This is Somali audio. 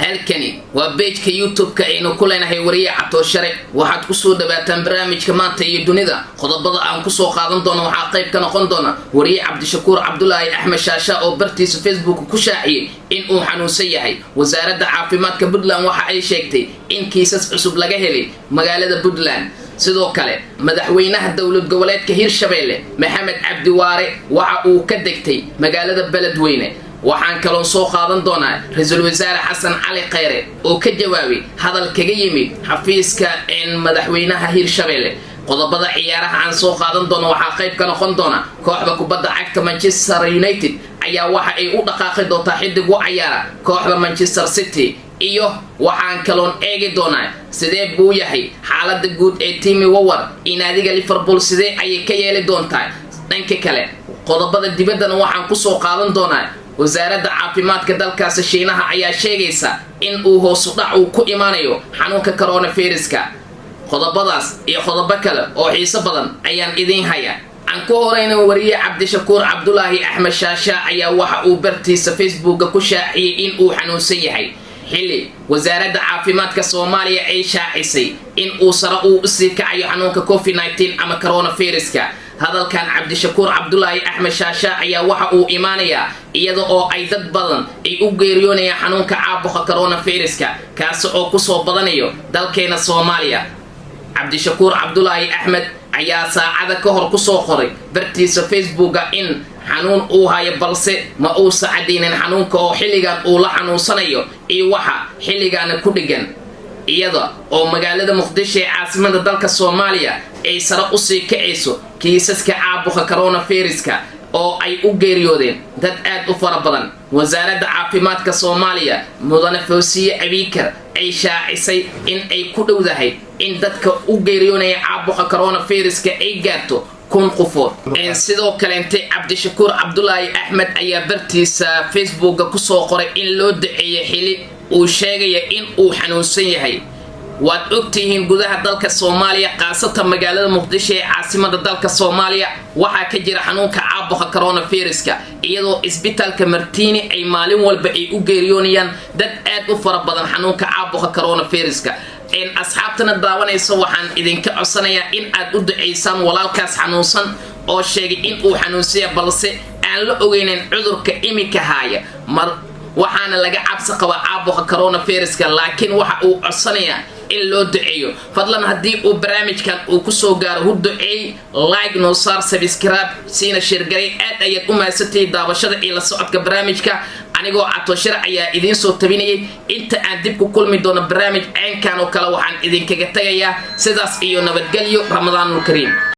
Halkani waa page-ka YouTube-ka aynu ku leenahay Wariye Catooshare. Waxaad kusoo dhawaataan barnaamijka Maanta iyo Dunida. Qodobada aan kusoo qaadan doono waxaa qayb ka noqon doona wariye Cabdishakuur Cabdulaahi Axmed Shaasha oo bartiisa Facebook ku shaaciyey in uu xanuunsan yahay. Wasaaradda caafimaadka Puntland waxa ay sheegtay in kiisas cusub laga helay magaalada Puntland. Sidoo kale, madaxweynaha dowlad goboleedka Hirshabeelle, Maxamed Cabdiwaare, waxa uu ka degtay magaalada Beledweyne. Waxaan kaloon soo qaadan doonaa ra-iisul wasaare Xasan Cali Kheyre oo ka jawaabay hadal kaga yimid xafiiska madaxweynaha Hirshabeelle. Qodobada ciyaaraha aan soo qaadan doono waxaa qayb ka noqon doona kooxda kubadda cagta Manchester United ayaa waxa ay u dhaqaaqi doontaa xidig u cayaara kooxda Manchester City. Iyo waxaan kaloon eegi doonaa sidee buu yahay xaalada guud ee Timi Wawar inaadiga Liverpool, sidee ayay ka yeeli doontaa. Dhanka kale, qodobada dibaddana waxaan kusoo qaadan doonaa wasaaradda caafimaadka dalkaasi Shiinaha ayaa sheegaysa in uu hoosu dhac uu ku imaanayo xanuunka coronaviruska. Qodobadaas iyo qodobo kale oo xiiso badan ayaan idiin haya. Aan ku horeyna, wariye Cabdishakuur Cabdulaahi Axmed Shaasha ayaa waxa uu bartiisa Facebooka ku shaaciyey in uu xanuunsan yahay, xilli wasaaradda caafimaadka Soomaaliya ay shaacisay in uu sare uu usii kacayo xanuunka COVID-19 ama coronaviruska. Hadalkan Cabdishakuur Cabdulaahi Axmed Shaasha ayaa waxa uu imaanayaa iyada oo ay dad badan ay u geeriyoonayaan xanuunka caabuqa coronaviruska, kaasi oo kusoo badanayo dalkeena Soomaaliya. Cabdishakuur Cabdulaahi Axmed ayaa saacada ka hor kusoo qoray bartiisa Facebooka in xanuun uu hayo, balse ma uusa cadaynin xanuunka oo xilligan uu la xanuunsanayo iyo waxa xilligaana ku dhegan, iyada oo magaalada Muqdisho ee caasimada dalka Soomaaliya ay sare usii kacayso kiisaska caabuqa coronaviruska oo ay u geeriyoodeen dad aad u fara badan. Wasaaradda caafimaadka Soomaaliya, Mudane Foosiye Abiikar, ay shaacisay in ay ku dhowdahay in dadka u geeriyoonaya caabuqa coronaviruska ay gaarto 1000 qofood. Sidoo kaleentay, Cabdishakuur Cabdulaahi Axmed ayaa bartiisa Facebooka kusoo qoray in loo duceeyey, xili uu sheegaya in uu xanuunsan yahay. Waad ogtihiin, gudaha dalka Soomaaliya, khaasatan magaalada Muqdisho ee caasimada dalka Soomaaliya, waxaa ka jira xanuunka caabuqa coronaviruska, iyadoo isbitaalka Martini ay maalin walba ay u geeriyoonayaan dad aad u fara badan xanuunka caabuqa coronaviruska. Asxaabtana daawanaysa, waxaan idinka codsanayaa in aad u duceysaan walaalkaas xanuunsan oo sheegay in uu xanuunsanya, balse aan la ogeynin cudurka imika haaya. Mar waxaana laga cabsi qabaa caabuqa coronaviruska, laakiin waxa uu codsanayaa in loo duceeyo. Fadlan, haddii uu barnaamijkan uu kusoo gaaro, hu duceey, like noo saar, subscribe siina share garay. Aad ayaad u mahadsantahay daawashada iyo la socodka barnaamijka. Anigoo Catoshare ayaa idiin soo tabinayay. Inta aan dib ku kulmi doono barnaamij ceenkan oo kale, waxaan idinkaga tagayaa sidaas iyo nabadgelyo. Ramadaanul kariim.